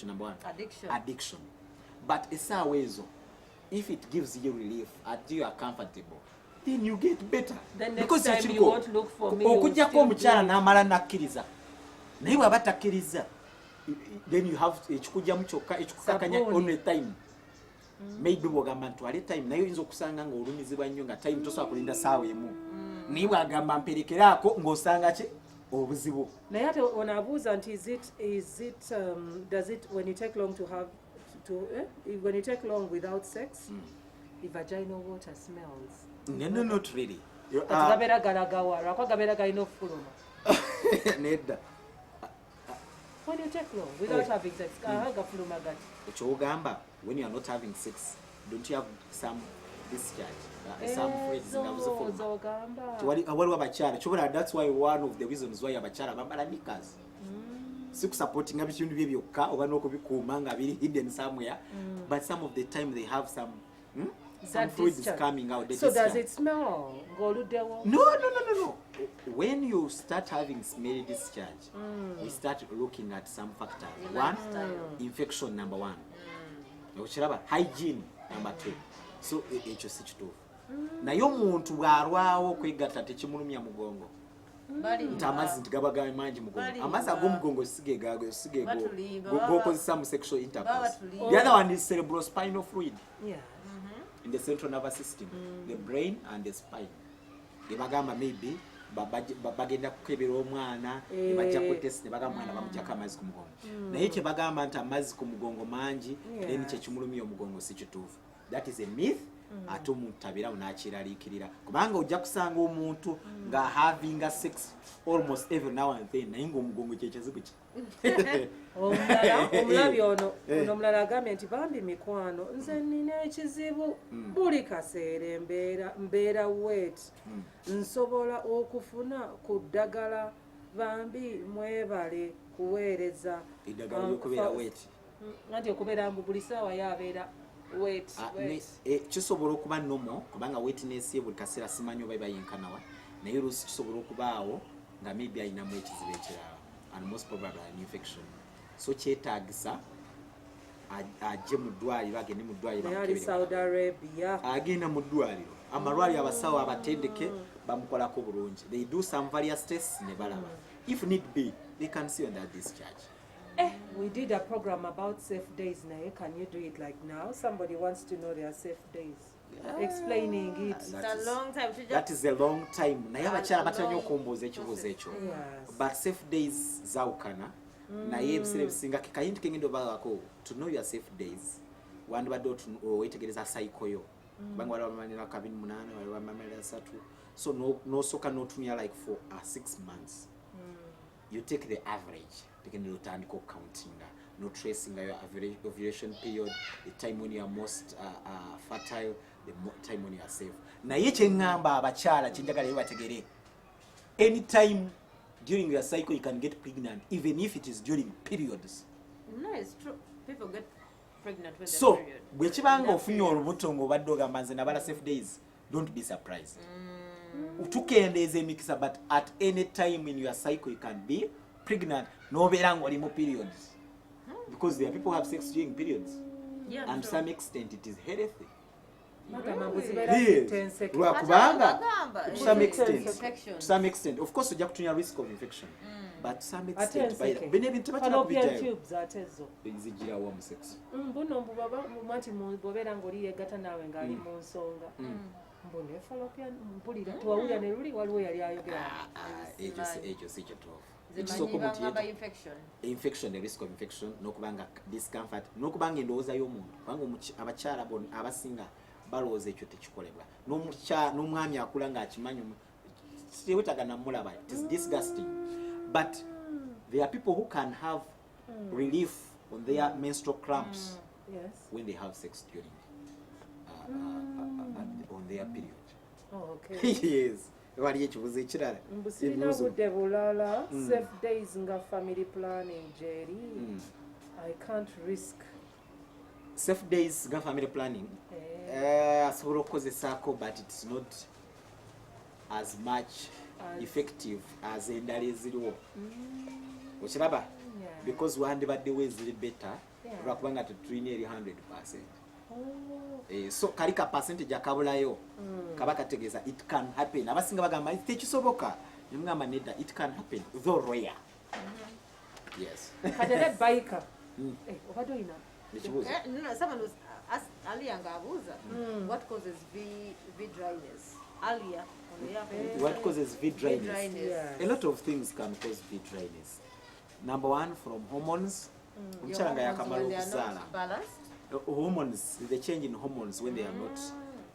Number one, Addiction. Addiction. But essaawa ezo, if it gives you relief and you are comfortable, then you get better. Then next Because time ekiriko, you won't look for me, you will okujjako still omukyala do it. n'amala nakkiriza, naye bw'aba takkiriza, then you have ekikujjamu kyokka ekikukakanya Sabuni. only time. Maybe bwogamba ntwale time, naye oyinza okusanga ng'olumizibwa nnyo nga time tosobola kulinda saawa emu, naye bw'agamba mperekeraako ng'osanga ki obuzibu. Naye ate ono abuuza nti is it does it, when you take long to have to when you take long without sex, the vaginal water smells? No, not really. Kati gabeera galagawa? Lwakuba gabeera galina okufuluma. Nedda. When you take long without having sex, aha, gafuluma gati? Ekyogamba, when you are not having sex, don't you have some discharge, some fluids nga buzifuluma? Zogamba. Waliwo abakyala kyobola, that's why one of the reasons why abakyala bambala knickers, si kusupportinga bitundu bye byokka oba n'okubikuuma nga biri hidden somewhere, but some of the time they have some That fluids discharge. Coming out, the So does discharge. it smell ng'oluddewo? No. When you start having smelly discharge, we start looking at some factors. Your One, lifestyle. Infection number one. Okiraba, hygiene number two. So ekyo si kituufu. Naye omuntu bw'alwawo okwegatta tekimulumya mugongo. Balimba. Nti amazzi nti gaba ga mangi mugongo. Balimba. Amazzi ag'omugongo si ge Batulimba, g'okozesa mu sexual intercourse. Batulimba. The other one is cerebrospinal fluid in the central nervous system, the brain and the spine. Ebagamba maybe bagenda kukebera omwana ne bajja ku test ne bagamba omwana bamugjako amazzi ku mugongo, naye kyebagamba nti amazzi ku mugongo mangi, then kyekimulumya omugongo si kituufu. That is a myth. Ate omuntu tabeerawo n'akyeraliikirira, kubanga ojja kusanga omuntu nga havinga sex almost every now and then, naye ng'omugongo kyekizibu kye. Omulala omulabi ono, ono omulala agambye nti bambi mikwano, nze nina ekizibu, buli kaseera mbeera wet, nsobola okufuna ku ddagala? Bambi mwebale kuweereza. Eddagala lyokubeera wet? Anti okubeera mbu buli saawa yabeera wet. Ah, wet. Kisobola okuba normal, kubanga wetness ye buli kaseera simanyi oba bayinkanawa, naye oluusi kisobola okubaawo nga maybe ayinamu ekizibu ekirala, and most probably an infection, so kyetaagisa ajje mu ddwaliro, agende mu ddwaliro Naye ali bamukebere. Saudi Arabia. Agenda mu ddwaliro, amalwaliro abasawo abatendeke bamukolako bulungi. They do some various tests ne balaba. If need be, they can see on that discharge. We did a program about safe days. Naye can you do it like now? Somebody wants to know their safe days, explaining it. It's a long time. Tujja- That is a long time, naye abakyala batera nnyo long okumbuuza ekibuuzo ekyo. But safe days zawukana, naye ebiseera ebisinga kayinti kengenda obagako to know your safe days, wandibadde wetegereza cycle yo, kubanga waliwo abamalira 28, waliwo abamalira 30, so n'osooka n'otumya like for 6 months. You take the average, tegenda otandika okucountinga, no tracing your average ovulation period, the time when you are most fertile, the time when you are safe. Naye kyeŋŋamba abakyala, kyenjagala yo bategere, anytime during your cycle you can get pregnant, even if it is during periods. No, it's true. People get pregnant when they're So period. bwe kibanga ofunye olubuto ng'obadde ogamba nze nabala safe days, don't be surprised. Tukendeeza emikisa, but at any time in your cycle you can be pregnant n'obeera ng'oli mu periods, because there are people who have sex during periods and to some extent it is healthy. Bagamba mbu zibeera zitenseke. Lwakubanga Bagamba, to some extent, infections. to some extent, of course ojja kutunya risk of infection, but to some Ate extent enseke. bino ebintu tebatera Fallopian kubijjayo. tubes ate zo? Zigirawo mu sex. Mbuno mbu anti bw'obeera ng'oli yeggata naawe ng'ali mu nsonga, mbu ne fallopian, mpulira tewawulira ne luli waliwo yali ayogera. Ah, ah, ekyo si kituufu. Nze Ekisooka manyi omuntu bangamba infection. Infection, the risk of infection, n'okubanga discomfort, n'okubanga endowooza y'omuntu, kubanga abakyala abasinga balowooza ekyo tekikolebwa. N'omwami akula ng'akimanyi tewetaaga namulaba, it is disgusting, but there are people who can have relief on their menstrual cramps when they have sex during on their period. Oh, okay. Yes, waliyo ekibuzo ekirala? Mbu sirina Ebibuzo. budde bulala. Safe days nga family planning gyeri? I can't risk. Safe days nga family planning? Eh. Asobola okukozesaako, but it's not as much effective as endala eziriwo, okiraba? Yeah. Because wandibaddewo eziri better. Lwakubanga tetulina eri 100. Oh. So kali ka percentage akabulayo kaba kategeeza it can happen. Abasinga bagamba tekisoboka, nemugamba nedda, it can happen, though rare. Yes. Kati ate biker. Eh, obadde olina Ekibuuzo? No, someone was asked, nga abuuza what causes V dryness earlier on the What causes V dryness? Dryness. Yeah. A lot of things can cause V dryness. Number one, from hormones. Omukyala nga yakamala okuzaala, balanced. Hormones, the change in hormones when they are not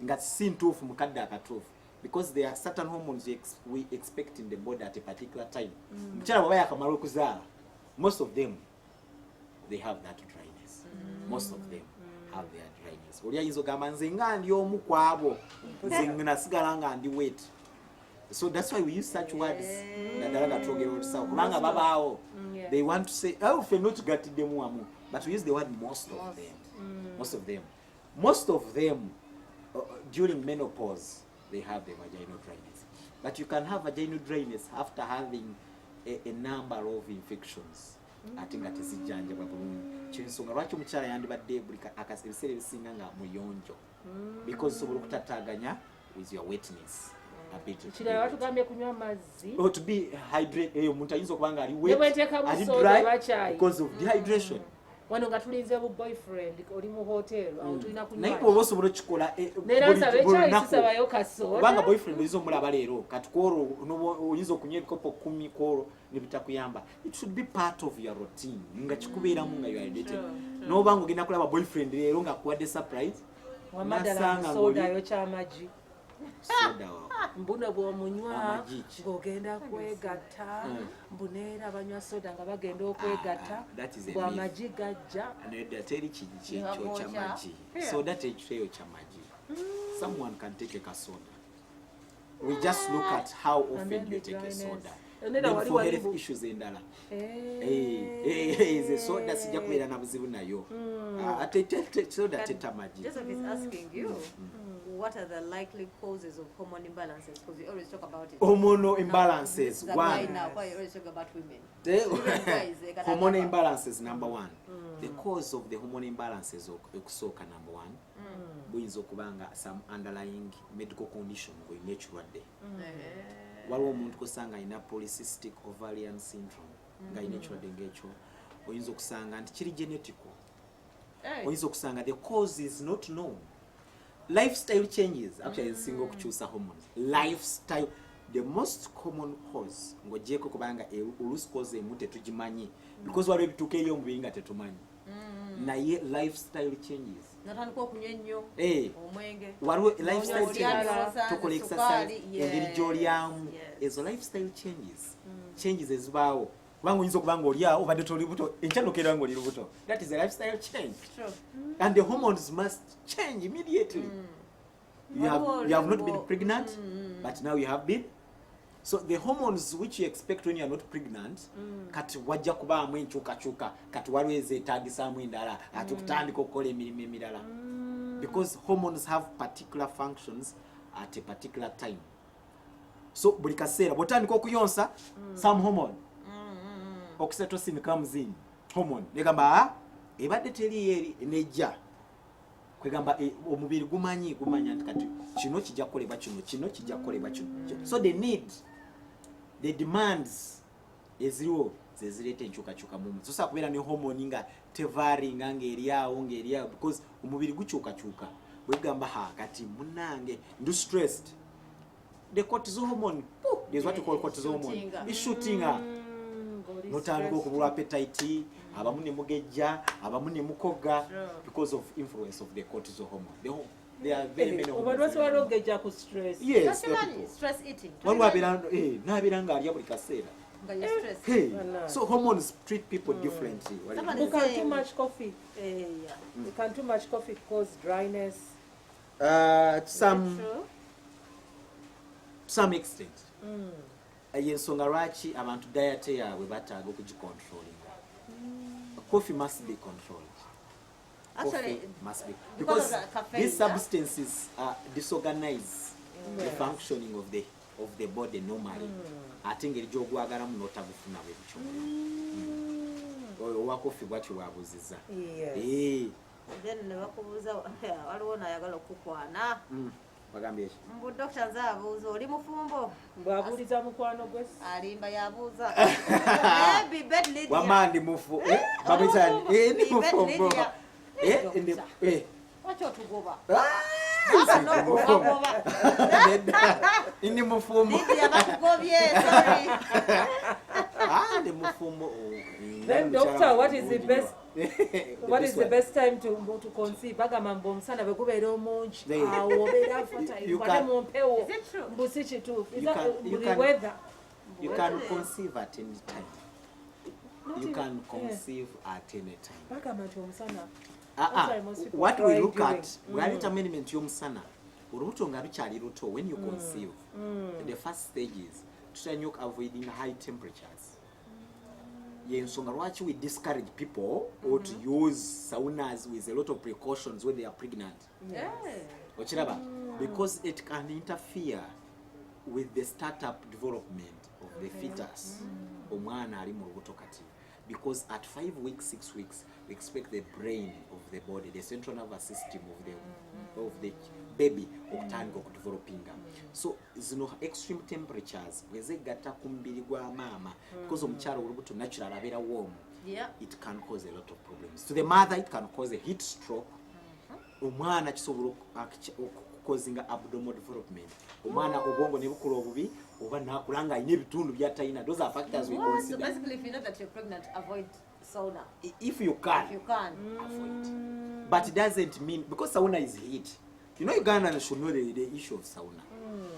nga si ntuufu mu kadde akatuufu, because there are certain hormones we expect in the body at a particular time. Omukyala bw'aba yakamala okuzaala, most of them, they have that dryness. Most of them have their dryness. Oli ayinza ogamba nze nga ndi omu ku abo, nze nasigala nga ndi wet. So that's why we use such words, naddala nga twogera olusawo, kubanga babaawo they want to say, "Oh, ffenna otugattiddemu wamu," but we use the word "most of Most. them." Most of them, most of them, during menopause they have the vaginal dryness. But you can have vaginal dryness after having a number of infections, ate nga tezijjanjabwa bulungi. Kyensonga lwaki omukyala yandibadde buli ebiseera ebisinga nga muyonjo, because osobola okutataaganya with your wetness a bit. Kirala batugambye kunywa amazzi. Or to be hydrate. Omuntu ayinza okuba nga ali Ne wet, bwe nteekamu ali soda dry oba kyayi. because of dehydration. Wano nga tulinze bu boyfriend, oli mu hotel awo, tulina Naye kunywa. bw'oba osobola okukikola Neera nsaba buli ekyayi, lunaku. sisabayo kasoda. Kubanga boyfriend oyinza omulaba leero, kati kwolwo oyinza okunywa ebikopo 10 kwolwo nebitakuyamba. It should be part of your routine, nga kikubeeramu nga you are hydrated. Noba nga ogenda kulaba boyfriend leero nga akuwadde surprise, Wamaddala nasanga soda ng'oli- ayokya amagi. Soda wa Mbuno bw'omunywa Amagi ki? ng'ogenda kwegatta. Mbu neera banywa soda nga bagenda okwegatta. Ah, that is a Bw myth. amagi gajja. Nedda, teri kyokya Nga magi. Yeah. Soda tekiteyo magi. Someone can take a kasoda. We just look at how And often then you the take a dryness. soda. And then Then wali for wali health issues endala. Eh. Eh, eh, soda sijja kubeera na buzibu nayo. Ah, ate soda teta magi. Joseph is asking you, what are the likely causes of hormone imbalances? Because we always talk about it. Hormonal imbalances, The guy one. now, why you always talk about women? Even guys, they can Hormonal have- imbalances, number one. The cause of the hormonal imbalances, okusooka, number one, buyinza okuba nga some underlying medical condition, ng'olina ekirwadde. Waliwo omuntu kusanga alina polycystic ovarian syndrome, ng'alina ekirwadde ng'ekyo. Oyinza okusanga nti kiri genetical. Hey. Oyinza okusanga the cause is not known. Lifestyle changes actually ezisinga okukyusa hormones. Lifestyle, the most common cause, ng'ogyeko kubanga oluusi cause emu tetugimanyi, because waliwo ebituuka eri omubiri nga tetumanyi, naye lifestyle changes. Natandika okunywa ennyo Eh, omwenge. Waliwo lifestyle Olya changes, osanze tokola sukaali, exercise, engeri yes, gy'olyamu. Ezo lifestyle changes ezibaawo, kubanga oyinza okuba nga olyawo obadde toli lubuto, enkya nokeera nga oli lubuto. That is a lifestyle change. True. And the hormones must change immediately. You have not been pregnant, but now you have been. So the hormones which you expect when you are not pregnant, kati wajja kubaamu enkyukakyuka. Kati waliwo ezeetagisaamu endala, ate okutandika okukola emirimu emirala, because hormones have particular functions at a particular time. So buli kaseera bw'otandika okuyonsa, some hormone, oxytocin, comes in, hormone negamba, "Ah, ebadde teriyo eri nejja." Kwegamba omubiri gumanyi, gumanya nti kati kino kijja kukolebwa kino, kino kijja kukolebwa kino. So the need, the demands eziriwo zezireeta enkyukakyuka mu mubiri. Sosobola kubeera ne hormone nga tevaringa, ng'eryawo ng'eryawo, because omubiri gukyukakyuka. Bwegamba, "Ha, kati munange ndi stressed," the cortisol hormone, there's what you call cortisol hormone. Shootinga. Ishootinga. Notandika okubulwa appetite, abamu ne mugejja, abamu ne mukoga, because of influence of the cortisol hormone. There are very many Obantu hormones. basobola okugejja ku stress? Yes, there are Tokimanyi, people. stress eating. Waliwo abeera n'abeera ng'alya buli kaseera. Nga you're stressed. Hey, Wala. so hormones treat people differently. Someone Can too saying- much coffee, can too much coffee cause dryness? Some True. To some extent. Yensonga lwaki abantu diet yaabwe bataaga okugicontrollinga. Coffee must be controlled. Actually, Coffee must be, because because of the caffeine, these yeah? substances disorganize the functioning of the body normally, ate engeri gyogwagalamu n'otagufuna bwe bityo. Oyo owa coffee bwatyo bwabuuziza. Yes. Then ne bakubuuza, waliwo nayagala okukwana. Bagambye ki? Mbu dokita, nze abuuza, oli mufumbo? Bw'abuuliza mukwano gwe. Alimba, yabuuza. Maybe Bed Lydia. Wamma ndi mufu, eh, bamuyita ani? Eh, ndi Ndi mufumbo. Lydia. Eh, Doctor. Lwaki otugoba? Ah, No, ndi mufumbo. bagoba. Nedda. Ndi mufumbo. Lydia, bakugobye, sorry. Ah, ndi mufumbo. Oh, Then, doctor, what is the best The what is the one? best time to conceive? Bagamba mbu omusana bwe gubeera omungi, awo obeera fertile, you ate mu mpewo. Is it true? Mbu si kituufu. Is You that you the weather? You can conceive at any time. Not You even- can conceive at any time. Bagamba nti omusana. Ah, That's ah, why most people what we try look during- at, bwaleeta amendment y'omusana, olubuto nga lukyali luto, when you conceive, the first stages, tutera nnyo avoiding high temperatures. Yensonga lwaki we discourage people or to use saunas with a lot of precautions when they are pregnant. Okiraba, because it can interfere with the startup development of the fetus, omwana ali mu lubuto kati, because at 5 weeks, 6 weeks, we expect the brain of the body, the central nervous system of the baby okutandika okudevelopinga. So zino extreme temperatures bwe zegatta ku mubiri gwa maama, because omukyala olubuto natural abeera warm, it can cause a lot of problems to the mother. It can cause a heat stroke. Omwana kisobola okucausinga abnormal development, omwana obwongo ne bukula obubi oba nakula nga alina ebitundu byatalina. Those are factors we What? So consider. basically, if you know that you're pregnant, avoid sauna. If you can. If you can. Avoid, but it doesn't mean, because sauna is heat. You know, Ugandans should know the issue of sauna.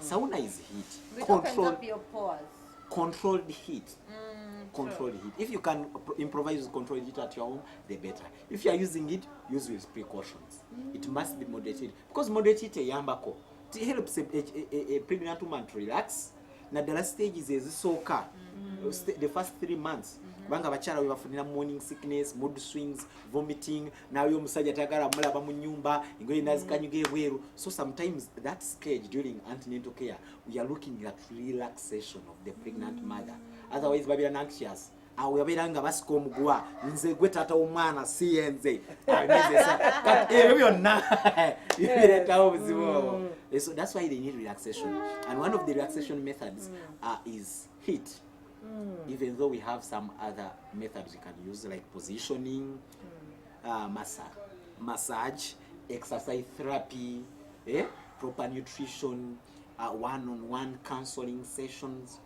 Sauna is heat. It opens Control, up your pores. Controlled heat. Controlled heat. If you can improvise with controlled heat at your home, the better. If you are using it, use with precautions. It must be moderated, because moderate heat eyambako, it helps a pregnant woman to relax, naddala stages ezisooka, the first 3 months, kubanga abakyala we bafunira morning sickness, mood swings, vomiting, nawe omusajja tayagala mulaba mu nyumba, engoye nazikanyuga ebweru. So sometimes that stage during antenatal care, we are looking at relaxation of the pregnant mother. Otherwise babeera anxious, awo yabeera nga basika omuguwa, nze gwe taata w'omwana, si yenze. Kati ebyo byonna bireetawo obuzibu obwo. So that's why they need relaxation, and one of the relaxation methods is heat, even though we have some other methods we can use, like positioning, massage, exercise therapy, proper nutrition, one-on-one counseling sessions,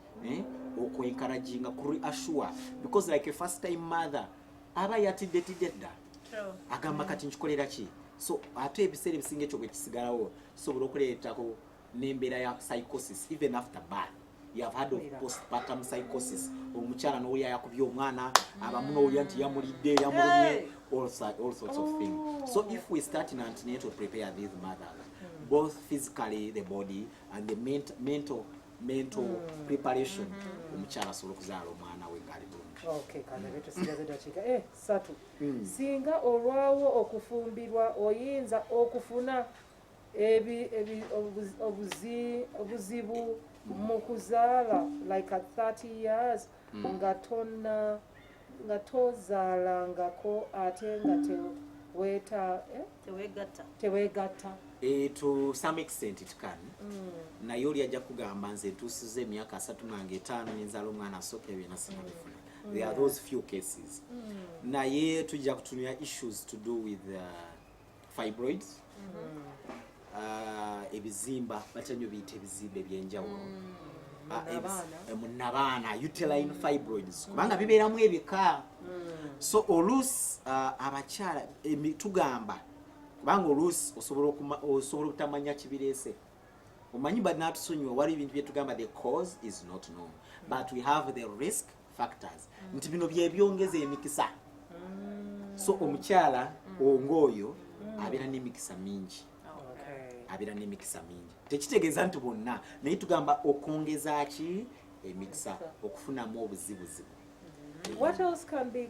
okuencouraginga, kureassure, because like a first time mother aba yatiddetidde dda. True. Agamba kati nkikolera ki? So ate ebiseera ebisinga ekyo bwe kisigalawo kisobola okuleetako n'embeera ya psychosis even after birth. You have heard of postpartum psychosis. Omukyala n'owulira yakubye omwana, abamu n'owulira nti yamulidde, yamulumye, all sorts of things. So if we start in antenatal, prepare these mothers both physically, the body, and the mental preparation, omukyala asobola okuzaala omwana we ng'ali bulungi. Okay, kanabe tusigaze dakiika 3. Singa olwawo okufumbirwa, oyinza okufuna obuzibu mu kuzaala, like at 30 years, nga tonna nga tozaalangako ate nga teweeta, eh? Tewegatta. Teweegatta. To some extent it can, naye oli ajja kugamba, nze ntuusiza emyaka 35 nenzala omwana asooka, ebyena sinabifuna. There are those few cases, naye tujja kutunula issues to do with fibroids, ebizimba, batya nnyo biyita ebizimba ebyenjawulo. Ah, Munabaana. Munabaana, uterine fibroids, kubanga bibeeramu ebika. So oluusi abakyala tugamba, kubanga oluusi osobola obutamanya kibireese. Omanyi banatusonyiwa, waliwo ebintu byetugamba the cause is not known, but we have the risk factors, nti bino byebyongeza emikisa. So omukyala ng'oyo abeera n'emikisa mingi. Abeera n'emikisa mingi. Tekitegeeza nti bonna, naye tugamba okwongeza ki emikisa okufunamu obuzibuzibu. What else can be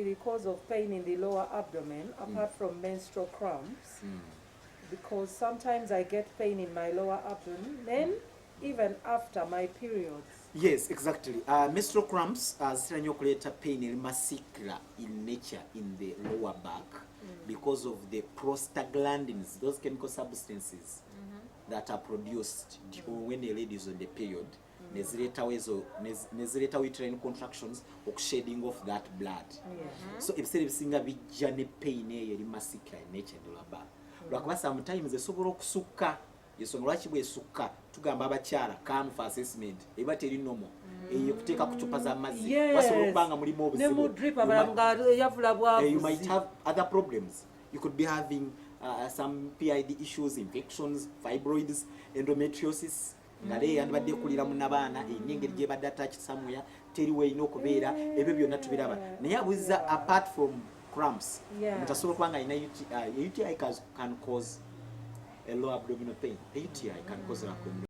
the cause of pain in the lower abdomen apart from menstrual cramps? Because sometimes I get pain in my lower abdomen even after my periods. Yes, exactly. Menstrual cramps zitera nnyo okuleeta pain eri muscular in nature in the lower back because of the prostaglandins, those chemical substances that are produced when a lady is on the period, nezireetawo ezo nezireetawo uterine contractions, okushedding off that blood. So ebiseera ebisinga bijja ne pain eyo eri muscular in nature in the lower back, lwakuba sometimes esobola okusukka. Ensonga lwaki bwesukka tugamba abakyala, "Come for assessment." Eba teri normal eyo kuteeka ku cupa z'amazzi. Wasobola okuba nga mulimu Ne obuzibu. mu drip abalala nga yavula You might bwavuzi. have other problems. You could be having some PID issues, infections, fibroids, endometriosis, nga leero yandibadde ekulira mu nabaana, erina engeri gyebadde attached somewhere, teriwo erina okubeera. Ebyo byonna tubiraba, naye abuuziza apart from cramps, omuntu asobola okuba nga alina UTI. UTI can cause a low abdominal pain. A UTI can cause low abdominal